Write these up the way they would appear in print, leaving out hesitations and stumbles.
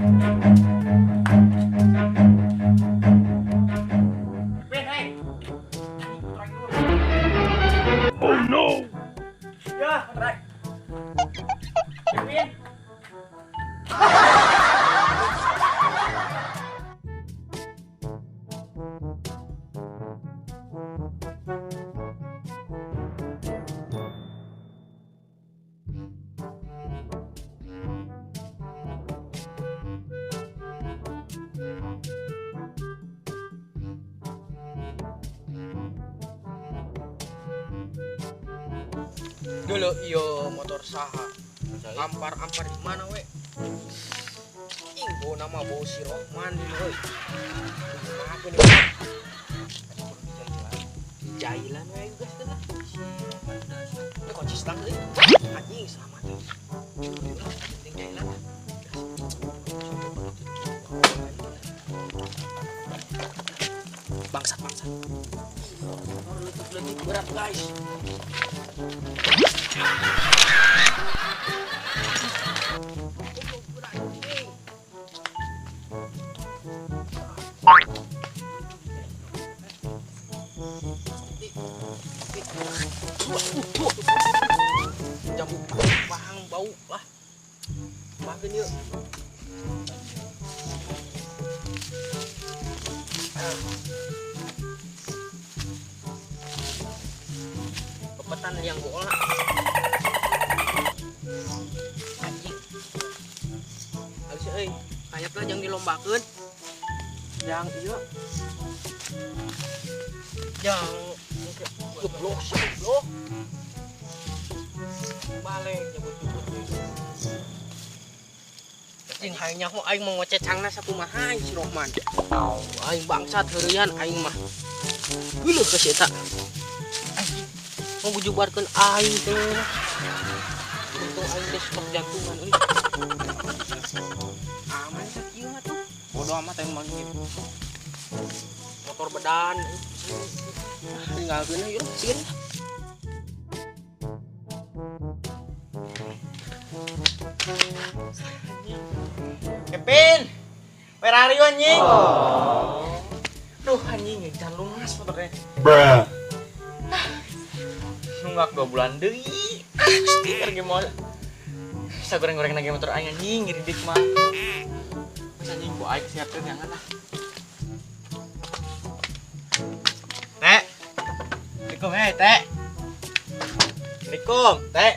Win, hey. Oh no. Ya, motor. Win. Dulu iyo motor saha ampar-ampar di mana we? Ing bau nama bau si Rohman ini we. Apa nih? Jailan we guys lah. Ini kunci stang euy. Anjing selamat. Penting jailan. Bangsat bangsat. Letik-letik berat guys. Jambu bang bau lah. Makan yuk. Pepetan yang bola. Anjing. Halus euy, kayakna jangan dilombakeun. Yang ieu. Yang goblok sih goblok. Balik nyebut-nyebut. Anjing hayang nyaho aing mau ngocecangna sakumaha si Rohman. Aing bangsat heureuyan aing mah. Geuleuh ka si eta. Anjing. Mau gujubarkeun aing teh. Untung aing teh stok jantungan euy. Aman sakieu mah tuh. Bodo amat aing mah gitu. Motor bedan. Tinggalkeun yeuh sieun. Kevin, where are you anjing? Duh anjing, jangan lunas motornya. Bruh. Nunggak 2 bulan deui. Stiker ge moal. Bisa goreng-goreng lagi motor aing anjing, ngiridik mah. Geus anjing ku aing siapkeun jangan lah. Teh. Assalamualaikum hei, Teh. Assalamualaikum, Teh.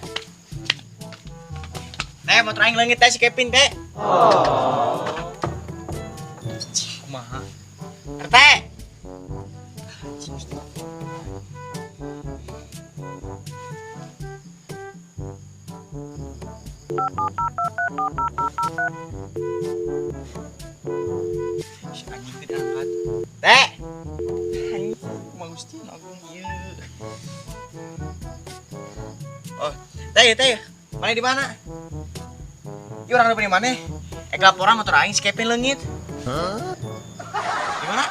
Teh, motor aing leungit teh si Kevin, Teh. Oh. Kumaha? RT. Si anjing teh diangkat. Teh. Anjing kumaha Gusti Agung ieu. Oh, teh, teh. Mana di mana? Ieu urang di mana? Laporan motor aing si Kevin leungit. Huh? Di mana?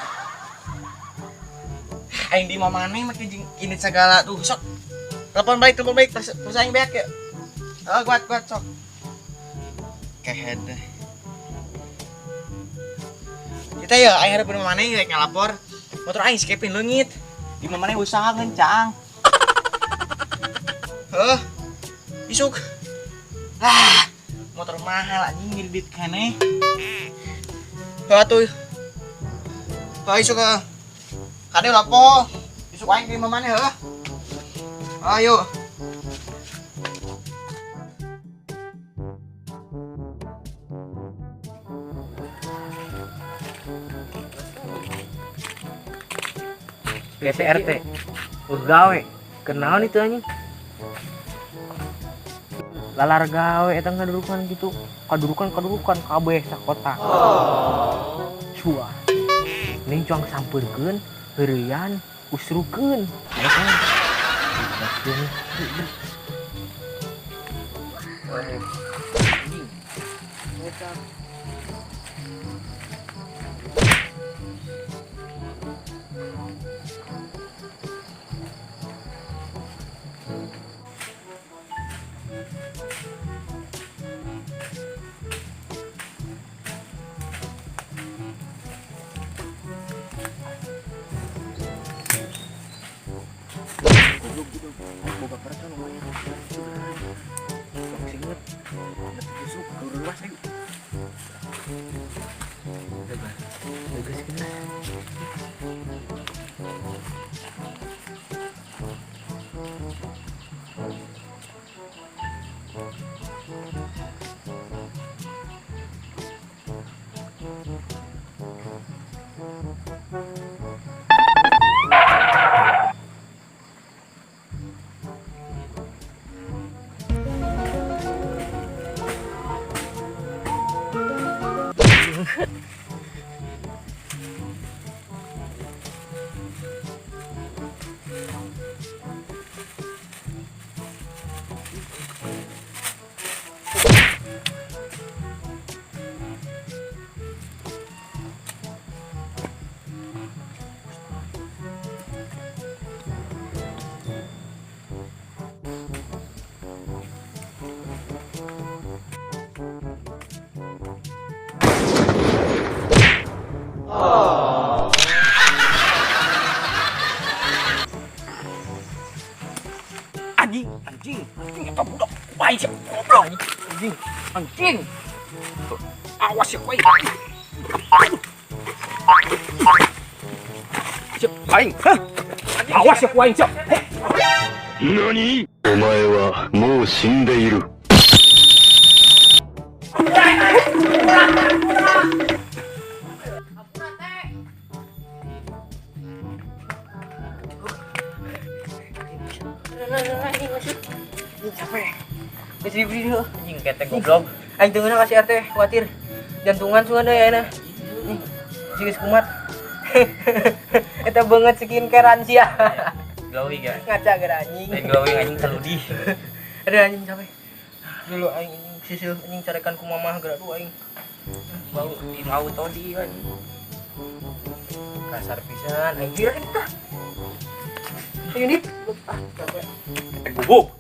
Aing di mamane make jeung ini segala tuh sok. Telepon balik terus aing beak ya. Oh, kuat kuat sok. Kehed. Kita ya aing hareupeun mamane rek ngalapor motor aing si Kevin leungit. Di mamane usaha ngencang. Heuh. Isuk. Ah, motor mahal anjing ngiridit keneh. Heuh atuh. Heuh isuk heuh. Kade lapo. Isuk aing di mamane heuh. Ayo. PPRT. Gawe. Kenaon itu anjing? Lalar gawe eta ngadurukan gitu. Kadurukan kabeh sakota. Cuah. Ning cuang sampeurkeun, heureuyan, usrukeun. Anjing. Eta. Banget. Anjing, anjing, anjing eta budak. Wah, siap goblok. Anjing, anjing. Awas ya kowe. Siap aing. Hah? Awas ya kowe siap. 何お前はもう死んでいる。 Capek. Geus diberi dulu. Anjing ketek goblok. Aing teu ngeunah ka si RT, khawatir. Jantungan sugan deui ayeuna. Nih, si geus kumat. Eta banget skincarean sia. Glowing ya. Ngaca geura anjing. Lain glowing anjing teludi. Aduh anjing capek. Dulu aing anjing sisil anjing carekan ku mamah geura duh aing. Bau di mau todi kan. Kasar pisan aing kira tah. Ayo dit. Ah, capek. Ketek bubuk.